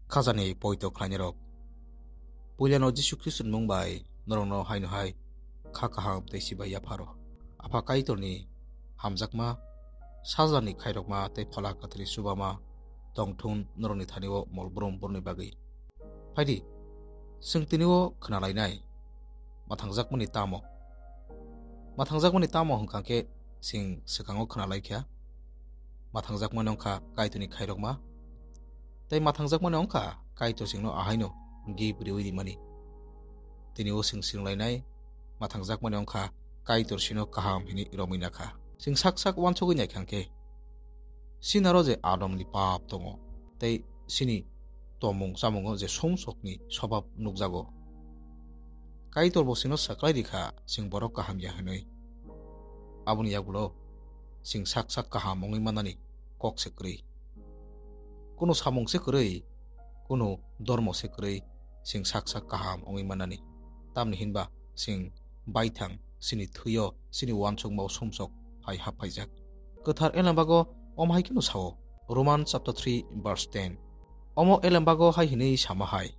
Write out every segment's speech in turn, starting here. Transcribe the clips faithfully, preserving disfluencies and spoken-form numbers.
Khajani poito khlainai rok. Puilano Jisu Khristo ni mung bai norokno haino hai kha kaham tei sibai yapharo. Apha Kaitorni hamjakma, sajlani khairokma tei Phola Kwthwini chubama tongthun norokni thani o mol brum brumni bagwi. Phaidi, chwng tini o khna lainai, mathangjakmani tamo? Mathangjakmani tamo hwnkha khe chwng swkango khna lai kha. Mathangjakmani wngkha Kaitorni khairokma. Tei mathangjakmani wngkha Kaitor chwngno ahaino gift riwi rimani. Tini o chwng swrwng lainai, mathangjakmani wngkha Kaitor chwngno kaham hwnwi romwi nakha. Chwng sak sak uansugwi naikha khe, sinaro je Adamni pap tongo, tei chini tomung chamungo je sumsokni sobab nukjago. Kaitor bo chwngno saklai rikha, chwng borok kaham ya hwnwi. Aboni yagulo chwng sak sak kaham wngwi mannani kok se kwrwi. Kunu samung se kwrwi, kunu dormo se kwrwi, chwng sak sak kaham wngwi mannani. Tamni hinba chwng baithang chini thwio chini uansukmao sumsok hai haphaijak. Kwthar Elembago omo hai kheno sao, Roman chapter three verse ten. Omo Elembago hai hwnwi sama hai,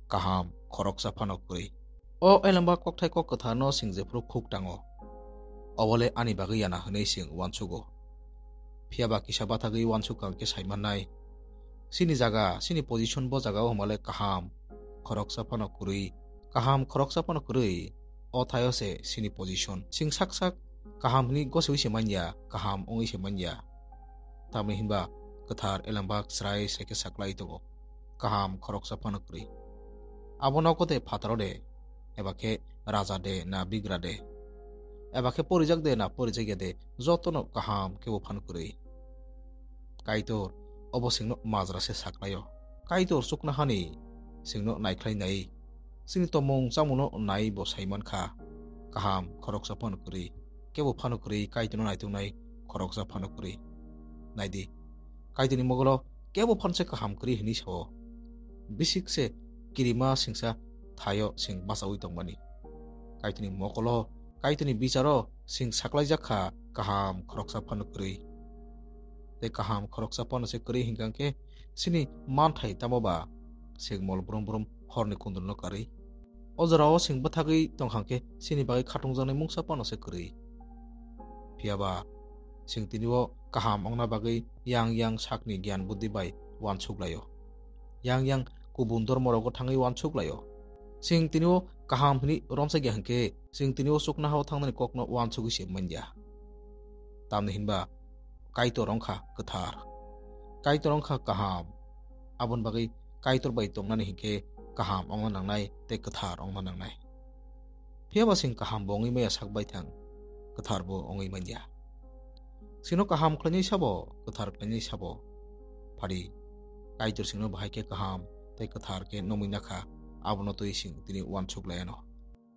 kaham khoroksa phano kwrwi. O Elembak kokthai kok kwtharno chwng jephuru khuk tango, obole ani bagwi yana hwnwi chwng uansugo. Phiyaba kisa bathagwi uansuk kang khe saimannai, chini jaga, chini position bo jagao hwnmale kaham khoroksa phano kwrwi, kaham khoroksa phano kwrwi, o thaio se chini position. Chwng sak sak kaham hwnwi goseui se manya, kaham wngwi se manya. Tamni hinba kwthar Elembak chwrai sai khe saklai tongo, kaham khoroksa phano kwrwi. Abo nogo de phataro de, eba khe raja de na bigra de, eba khe porijak de na porijak ya de, jotono kaham kebo phano kwrwi. Kaitor obo chwngno majra se saklaio. Kaitor chuknohani chwngno naikhlai nai. Chini tomung chamungno nai bo sai mankha. Kaham khoroksa phano kwrwi. Kebo phano kwrwi Kaitorno naituknai khoroksa phano kwrwi. Naidi, Kaitorni mokolo kebo phano se kaham kwrwi hwnwi sao. Bisik se kirima singsa thaio chwng bachaui tongmani. Kaitorni mokolo, Kaitorni bicharo chwng saklaijak kha kaham khoroksa phano kwrwi. Tei kaham khoroksa phano se kwrwi hinkha khe chini manthai tamo ba chwng mol brum brum horni kundulno karwi. O jorao chwng bwthagwi tongkha khe chini bagwi khatungjaknai mungsa phano se kwrwi. Phiyaba chwng tini o kaham wngna bagwi yang yang sakni giyan buddhi bai uansuk laio. Yang yang kubun dormorogo thangwi uansuk laio. Chwng tini o kaham hwnwi romsakya hwnkhe, chwng tini o chuknohao thangnani kokno uansugwi se manya. Tamni hinba Kaitor wngkha kwthar. Kaitor wngkha kaham. Aboni bagwi Kaitor bai tongnani hinkhe kaham wngna nangnai tei kwthar wngna nangnai. Phiyaba chwng kaham bo wngwi maya sak baithang, kwthar bo wngwi manya. Chwngno kaham khlainai sabo, kwthar khlainai sabo? Phari, Kaitor chwngno bahai khe kaham tei kwthar khe nongwi nakha, abono twi chwng tini uansuk laiano.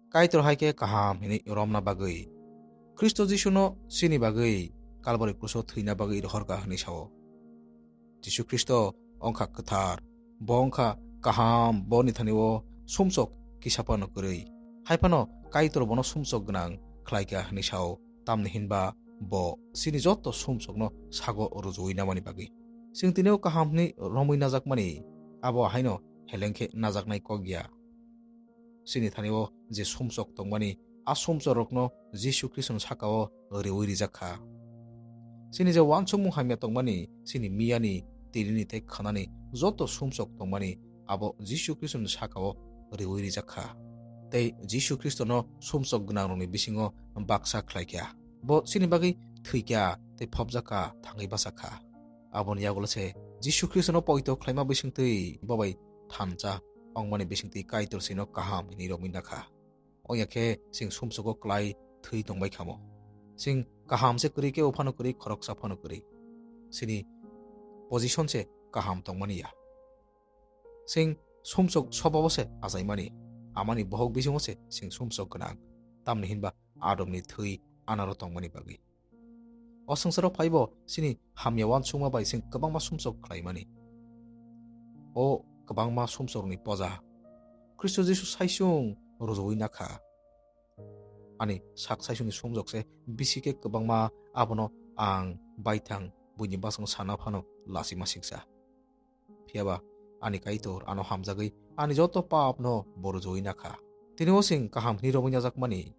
Kaitor hai khe kaham hwnwi romna bagwi, Khristo Jisuno chini bagwi Kalbari kruso thwina bagwi rohorkha hwnwi sao. Jisu Khristo wngkha kwthar, bo wngkha kaham, boni thani o sumsok kisa phano kwrwi. Hai phano Kaitor bono sumsok gwnang khlaikha hwnwi sao, tamni hinba bo chini joto sumsokno sago rujuwi namani bagwi. Chwng tini o kaham hwnwi romwi najakmani, abo haino heleng khe najaknai kok ya. Chini thani o je sumsok tongmani, a sumsok rokno Jisu Khristo ni saka o riwi rijak kha. Chini je uansukmung hamya tongmani, chini miyani, tinini tei khwnani joto sumsok tongmani, abo Jisu Khristo ni saka o riwi rijak kha. Tei Jisu Khristo no sumsok gwnang rokni bisingo baksa khlai kha. Bo chini bagwi thwi kha tei phobjak kha, thangwi bachak kha. Aboni yagulo se Jisu Khristo no poito khlaima bisingtwi bo bai thansa ongmani bisingtwi Kaitor chwngno kaham hwnwi romwi nakha. Ongya khe chwng sumsogo klai thwi tongbai khamo. Chwng kaham se kwrwi, kebo phano kwrwi, khoroksa phano kwrwi. Chini position se kaham tongmani ya. Chwng sumsok sobabo se achaimani, amani bohok bisingo se chwng sumsok gwnang. Tamni hinba Adomni thwi anaro tongmani bagwi. O swngcharo phaibo chini hamya uansukma bai chwng kwbangma sumsok khlaimani. O kwbangma sumsokni poja Khristo Jisu saichung rujuwi nakha. Ani sak saichungni sumsok se bisi khe kwbangma, abono ang baithang buini bwskango sana phano lachima siksa. Phiyaba Ani Kaitor ano hamjagwi ani joto papno bo rwjagwi nakha. Tini o chwng kaham hwnwi romwi najakmani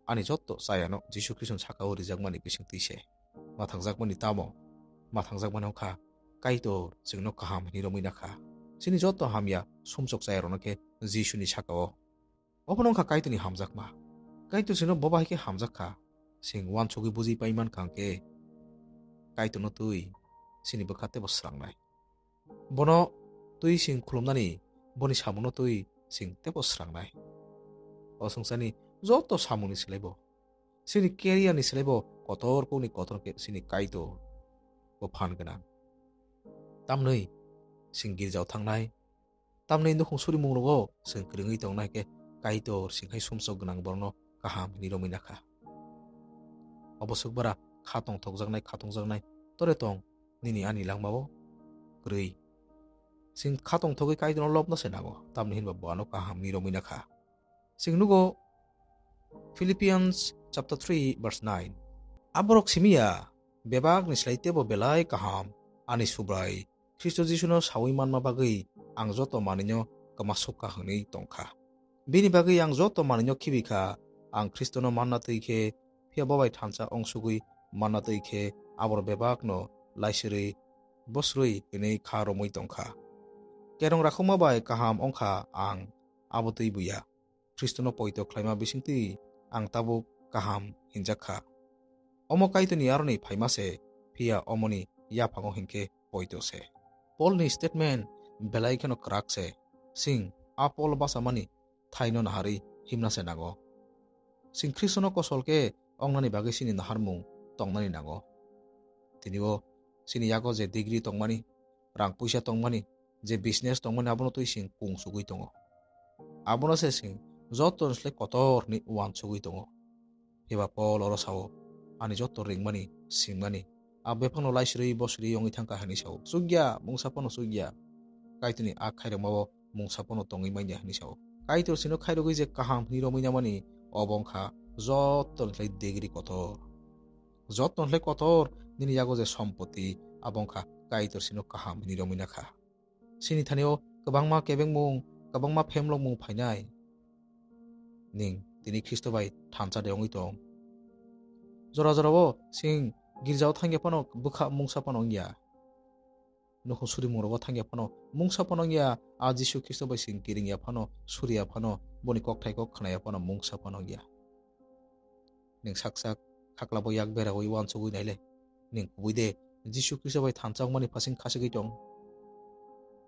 ani joto chayano Jisu Khristoni saka-o rijakmani bisingtwi se. Ma thangjakmani tamo? Ma thangjakmani wngkha Kaitor chwngno kaham hwnwi romwi nakha. Chini joto hamya sumsok chayarokno khe Jisuni saka-o. Obono wngkha Kaitorni hamjakma. Kaitor chwngno bo bahai khe hamjak kha. Chwng uansugwi buji pai man kha hwnkhe Kaitorno twi chini bwkha teibo srangnai. Bono twi chwng khulumnani, boni samungno twi chwng teibo srangnai. O swngcharni joto samungni slaibo, chini career ni slaibo kotor kokni kotor khe chini Kaitor bo phan gwnang. Tamni chwng girjao thangnai, tamni nukhung surimungrogo chwng kwrwngwi tongnai khe Kaitor chwng hai sumsok gwnang borokno kaham hwnwi romwi nakha. Obo swk bara kha tongthokjaknai, kha tongjaknai tore tong nini ani langmao kwrwi. Chwng kha tongthogwi Kaitorno lobna se nango, tamni hinba bo ano kaham hwnwi romwi nakha. Chwng nugo Philippians chapter three verse nine. Aborok simi ya, bebakni slai teibo belai kaham ani Subrai Khristo Jisuno saui manma bagwi ang joto manwino kwma sukha hwnwi tongkha. Bini bagwi ang joto manwino khibi kha, ang Khristono manna twi khe, phiya bo bai thansa ongsugwi manna twi khe, aboro bebakno laisirwi bosrwi hwnwi kha romwi tongkha. Kerong rakhokma bai kaham wngkha ang, abo twi buya. Khristono poito khlaima bisingtwi ang tabuk kaham hinjak kha. Omo Kaitorni aroni phaima se, phiya omoni yaphango hinkhe poito se. Polni statement belai kheno kwrak se. Chwng a Pol bachamani thaino naharwi himna se nango. Chwng Khristono kosol khe wngnani bagwi chini naharmung tongnani nango. Tini o chini yago je degree tongmani, rang puisa tongmani, je business tongmani, abono twi chwng kung sugwi tongo. Abono se chwng joto ni slai kotor hwnwi uansugwi tongo. Phiya ba Pol oro sao, ani joto ringmani, singmani, a bephangno laisirwi bosrwi wngwi thangkha hwnwi sao. Chukya, mungsa phano chukya. Kaitorni a khairokmao mungsa phano tongwi manya hwnwi sao. Kaitor chwngno khairogwi je kaham hwnwi romwi namani, obo wngkha joto ni slai degree kotor. Joto ni slai kotor nini yago je sompoti, abo wngkha Kaitor chwngno kaham hwnwi romwi nakha. Chini thani-o kwbangma kebengmung, kwbangma phemlokmung phainai. Ning tini Khristo bai thansa de wngwi tong. Jora jorao chwng girjao thangya phano bwkha mungsa phano wngya. Nukhung surimungrogo thangya phano mungsa phano wngya. A Jisu Khristo bai chwng kiringya phano, suriya phano, boni kokthai kok khnaya phano mungsa phano wngya. Ning sak sak khaklabo yak berawi uansugwi naile. Ning kubui de Jisu Khristo bai thansa wngmani phasing khachigwi tong.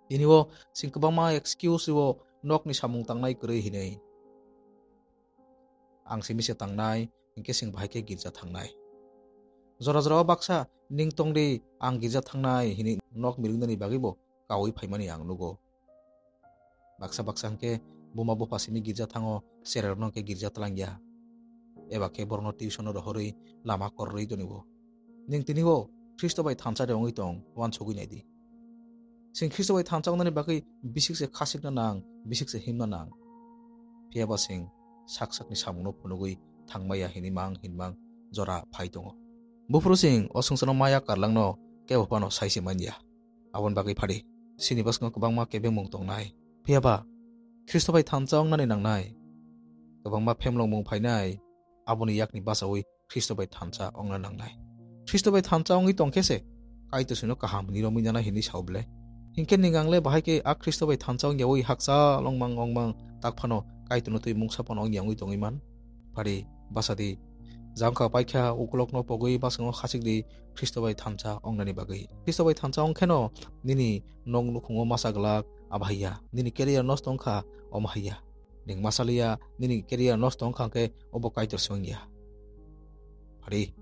Tini o chwng kwbangma excuse rwo nokni samung tangnai kwrwi hinwi. Ang simi se tangnai, hinkhe chwng bahai khe girja thangnai. Jora jora o baksa ning tongdi, ang girja thangnai hinwi nok miringnani bagwi bo kaui phaimani ang nugo. Baksa baksa hwnkhe buma bupha simi girja thango, chererokno hwnkhe girja twlangya. Eba khe borokno tuition-o rohorwi lama kororwi tonio. Ning tini o Khristo bai thansa de wngwi tong, uansugwi naidi. Chwng Khristo bai thansa wngnani bagwi bisik se khasikna nang, bisik se himna nang. Phiya ba chwng sak sakni samungno phunugwi thangmaya hinwi mang hinmang jora phai tongo. Buphuru chwng o swngcharno maya karlangno kebo phano sai se manya. Aboni bagwi phadi, chini bwskango kwbangma kebengmung tongnai. Phiya ba, Khristo bai thansa wngnani nangnai. Kwbangma phemlokmung phainai, aboni yakni bachaui Khristo bai thansa wngna nangnai. Khristo bai thansa wngwi tongkhe se, Kaitor chwngno kaham hwnwi romwi nanai hwnwi sao ble. Hinkhe ning ang le bahai khe a Khristo bai thansa wngyaui hakchal wngmang wngmang tak phano Kaitorno twi mungsa phano wngya wngwi tongwi man? Phadi, bachadi, jangkha paikha ukulokno pogwi bwskango khachikdi Khristo bai thansa wngnani bagwi. Khristo bai thansa wngkheno nini nok nukhungo masa glak abo haiya, nini career nosto wngkha omo haiya. Ning masaliya nini career nosto wngkha hwnkhe obo Kaitor se wngya. Phadi,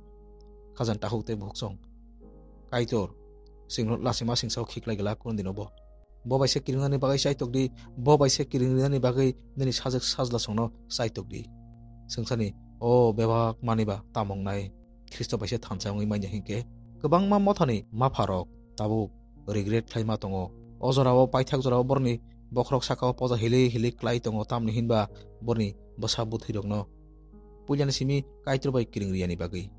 khajang takhuk tei bukhuk song. Kaitor, chwngno lachima singsa o khiklai glak kunu dino bo. Bo bai se kiringnani bagwi chaitok di, bo bai se kiringnani bagwi nini sajwk sajla songno chaitok di. Swngcharni o bebak manwi ba tamo wngnai, Khristo bai se thansa wngwi manya hinkhe. Kwbangma mothani mapharok tabuk regret khlaima tongo. O jorao paithak jorao borokni bokhorok sakao poja hili hili klai tongo, tamni hinba borokni bwsa bwthwirokno puilani simi Kaitor bai kiring riyani bagwi.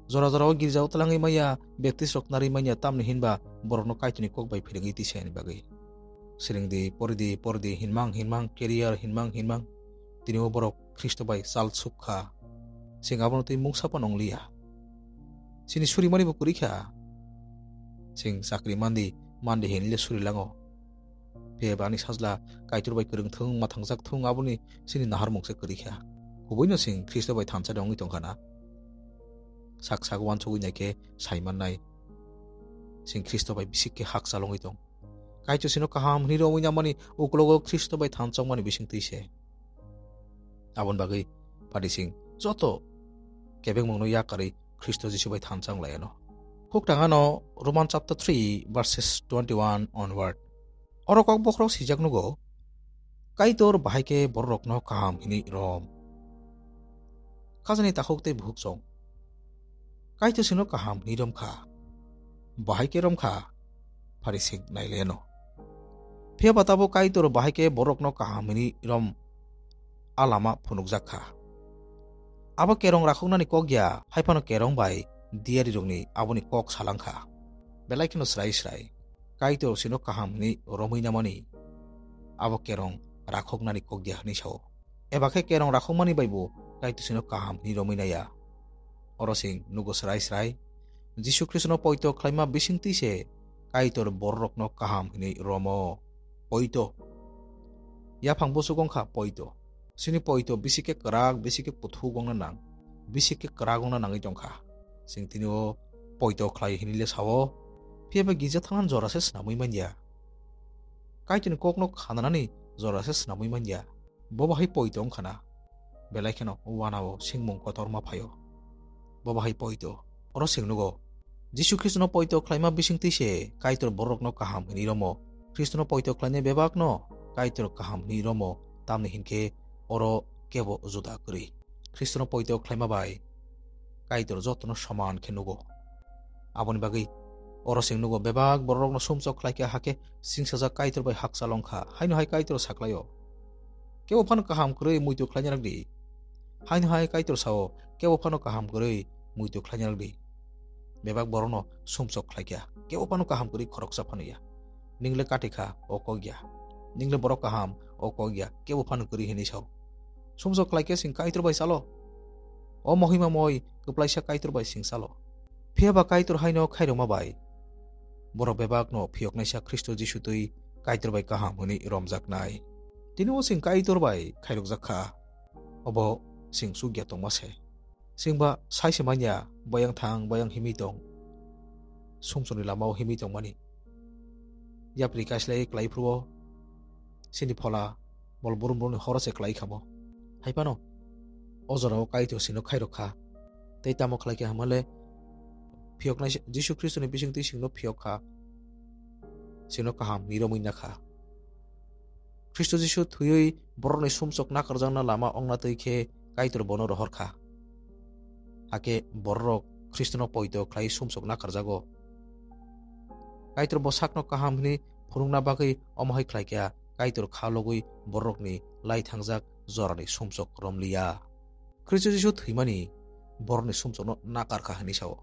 Jora jorao girjao twlangwi manya, baptist rok narwi manya, tamni hinba borokno Kaitorni kok bai phirigwi tisayani bagwi. Sringdi, poridi, poridi, hinmang, hinmang, career, hinmang, hinmang. Tini o borok Khristo bai chal suk kha. Chwng abono twi mungsa phano wng liya. Chini surimani bo kwrwi kha. Chwng chakri mandi, mandi hinwi le suri lango. Phiya ba ani sajla Kaitor bai kwrwng thung, ma thangjak thung, aboni chini naharmung se kwrwi kha. Kubuino chwng Khristo bai thansa de wngwi tong kha na. Sak sak uansugwi nai khe sai mannai. Chwng Khristo bai bisik khe hakchal wngwi tong. Kaitor chwngno kaham hwnwi romwi namani uklogo Khristo bai thansa wngmani bisingtwi se. Aboni bagwi padi chwng joto kebengmungno yakarwi Khristo Jisu bai thansa wng lai anw. Huk tang anw Roman chapter three verses twenty-one onward. Oro kok bokhorok swijak nugo, Kaitor bahai khe bororokno kaham hwnwi rom. Khajani takhuk tei bukhuk chong. Kaitor chwngno kaham hwnwi rom kha. Bahai khe rom kha, phari chwng nai le anw. Phiya ba tabuk Kaitor bahai khe borokno kaham hwnwi rom a lama phunukjak kha. Abo kerong rakhoknani kok ya, hai phano kerong bai diyarirokni aboni kok salang kha. Belai kheno srai srai. Kaitor chwngno kaham hwnwi romwi namani abo kerong rakhoknani kok ya hwnwi sao. Eba khe kerong rakhokmani bai bo Kaitor chwngno kaham hwnwi romwi naya. Oro chwng nugo srai srai, Jisu Khristono poito khlaima bisingtwi se Kaitor bororokno kaham hwnwi romo. Poito. Yaphang buchuk wng kha poito. Chini poito bisi khe kwrak, bisi khe kuthuk wngna nang, bisi khe kwrak wngna nangwi tong kha. Chwng tini o poito khlai hwnwi le sao, phiya ba girja thangnani jora se swnamwi man ya. Kaitorni kokno khananani jora se swnamwi man ya. Bo bahai poito wng khana. Belai kheno uanao singmung kotorma phaio. Bo bahai poito. Oro chwng nugo, Jisu Khristono poito khlaima bisingtwi se Kaitor borokno kaham hwnwi romo. Khristono poito khlainai bebakno Kaitor kaham hwnwi romo, tamni hinkhe oro kebo juda kwrwi. Khristono poito khlaima bai Kaitor jotono soman khe nugo. Aboni bagwi oro chwng nugo, bebak bororokno sumsok khlai khe hakhe singsajak Kaitor bai hakchal wng kha, haino hai Kaitor saklaio. Kebo phano kaham kwrwi muitu khlaina rwdi. Haino hai Kaitor sao, kebo phano kaham kwrwi muitu khlaina rwdi. Bebak borokno sumsok khlai kha, kebo phano kaham kwrwi khoroksa phano ya. Ningle kati kha, o kok ya. Ningle borok kaham, o kok ya, kebo phano kwrwi hwnwi sao. Sumsok khlai khe chwng Kaitor bai chalo. O mohima moi kwplaisa Kaitor bai chwng chalo. Phiya ba Kaitor haino khairokma bai borok bebakno phiyoknaisa Khristo Jisu twi Kaitor bai kaham hwnwi romjaknai. Tini o chwng Kaitor bai khairokjak kha, obo chwng chukya tongma se. Chwng ba sai se manya, boyang thang, boyang himwi tong. Sumsokni lama o himwi tongmani. Yapri kaislai klai phuru o chini phola bol brum brumni horo se klai khamo. Hai phano o jora o Kaitor chwngno khairok kha. Tei tamo khlai kha hwnmale phiyoknai se, Jisu Khristoni bisingtwi chwngno phiyok kha. Chwngno kaham hwnwi romwi na kha. Khristo Jisu thwiwi borokni sumsok nakarjakna lama ongna twi khe Kaitor bono rohor kha. Hakhe bororok Khristono poito khlai sumsok nakarjago. Kaitor bo sakno kaham hwnwi phunukna bagwi omo hai khlai kha, Kaitor kha logwi bororokni lai thangjak jorani sumsok romliya. Khristo Jisu thwimani borokni sumsokno nakar kha hwnwi sao.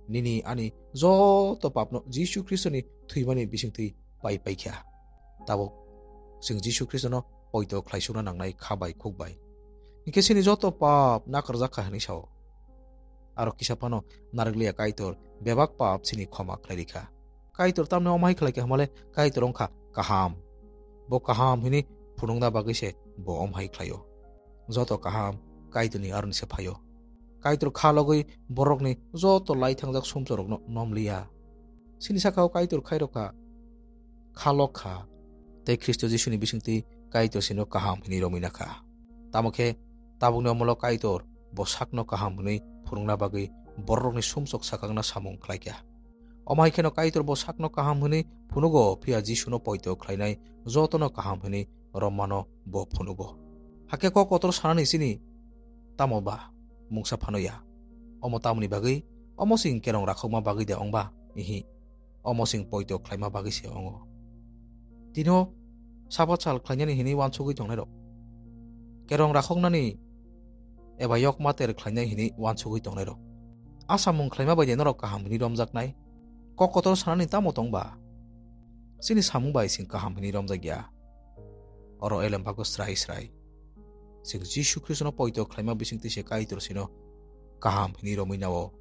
Nini ani joto papno Jisu Khristoni thwimani bisingtwi pai paikha. Tabuk chwng Jisu Khristono poito khlaisukna nangnai kha bai khuk bai. Hinkhe chini joto pap nakarjak kha hwnwi sao. Aro kisa phano narwkliya Kaitor bebak pap chini khoma khlai rikha. Kaitor tamni omo hai khlai kha hwnmale Kaitor wngkha kaham. Bo kaham hwnwi phunukna bagwi se bo omo hai khlaio. Joto kaham Kaitorni aroni se phaio. Kaitor kha logwi borokni joto lai thangjak sumsokno nomliya. Chini saka o Kaitor khairok kha, kha lok kha, tei Khristo Jisuni bisingtwi Kaitor chwngno kaham hwnwi romwi na kha. Tamo khe tabukni omolo Kaitor bo sakno kaham hwnwi phunukna bagwi bororokni sumsok sakakna samung khlai kha. Omo hai kheno Kaitor bo sakno kaham hwnwi phunugo, phiya Jisuno poito khlainai jotono kaham hwnwi romano bo phunugo. Hakhe kok kotor sanani chini tamo ba mungsa phano ya? Omo tamoni bagwi? Omo chwng kerong rakhokma bagwi de ong ba? Ihi. Omo chwng poito khlaima bagwi se ongo. Tino saba chal khlainani hwnwi uansugwi tongnairok, kerong rakhoknani eba yokma ter khlainai hwnwi uansugwi tongnairok, a samung khlaima bai de norok kaham hwnwi romjaknai? Kok kotor sanani tamo tong ba? Chini samung bai chwng kaham hwnwi romjakya. Oro elem bago srai srai. Chwng Jisu Khristono poito khlaima bisingtwi se Kaitor chwngno kaham hwnwi romwi nao.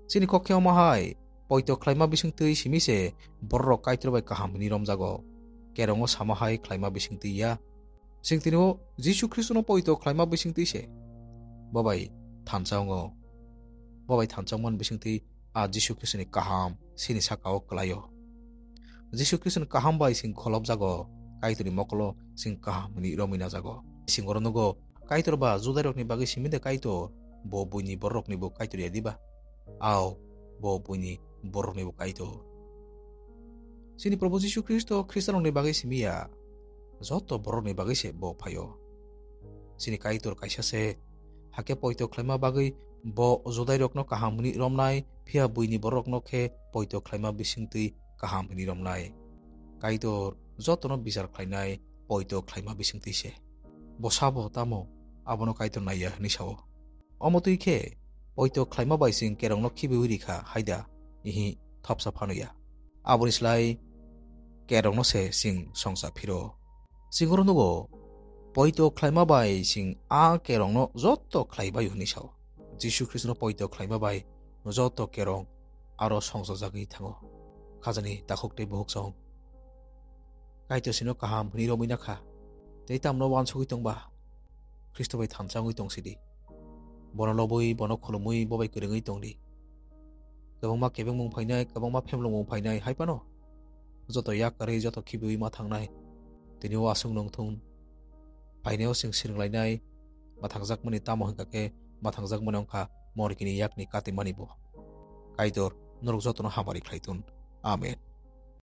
Chini kok khe omo hai, poito khlaima bisingtwi simi se bororok Kaitor bai kaham hwnwi romjago. Kerongo sama hai khlaima bisingtwi ya. Chwng tini o Jisu Khristono poito khlaima bisingtwi se bo bai thansa wngo. Bo bai thansa wngmani bisingtwi a Jisu Khristoni kaham chini saka o kwlaio. Jisu Khristoni kaham bai chwng kholopjago, Kaitorni mokolo chwng kaham hwnwi romwi najago. Chwng oro nugo, Kaitor ba Judairokni bagwi simi de Kaitor, bo buini bororoknibo Kaitor ya diba? Ao, bo buini bororoknibo Kaitor. Chini Probhu Jisu Khristo Khristanrokni bagwi simi ya, joto bororokni bagwi se bo phaio. Chini Kaitor kaisa se, hakhe poito khlaima bagwi bo Judairokno kaham hwnwi romnai, phiya buini bororokno khe poito khlaima bisingtwi kaham hwnwi romnai. Kaitor jotono bichar khlainai poito khlaima bisingtwi se. Bo sabo tamo abono Kaitor naiya hwnwi sao. Omo twi khe poito khlaima bai chwng kerongno khibiui rikha haida, ihi thopsa phano ya. Aboni slai kerongno se chwng songcha phiro. Chwng oro nugo, poito khlaima bai chwng a kerongno joto khlaibai hwnwi sao. Jisu Khristono poito khlaima bai joto kerong aro songchajagwi thango. Khajani takhuk tei bukhuk song. Kaitor sino kaham hwnwi romwi nakha. Tei tamno wansugwi tongba? Khristo bai thansa wngwi tong sidi. Bono lobwi, bono khulumwi, bo bai kwrwngwi tongdi. Kwbangma kebengmung phainai, kwbangma phemlongmung phainai, hai phano joto yak kwrwi, joto khibiui ma thangnai. Tini o aswk nung thung. Phainai o chwng swrwnglainai, ma thangjakmani tamo hwnkha khe, ma thangjakmani wngkha morikini yakni katimani bo. Kaitor norok jotono hamari khlai thun. Amen.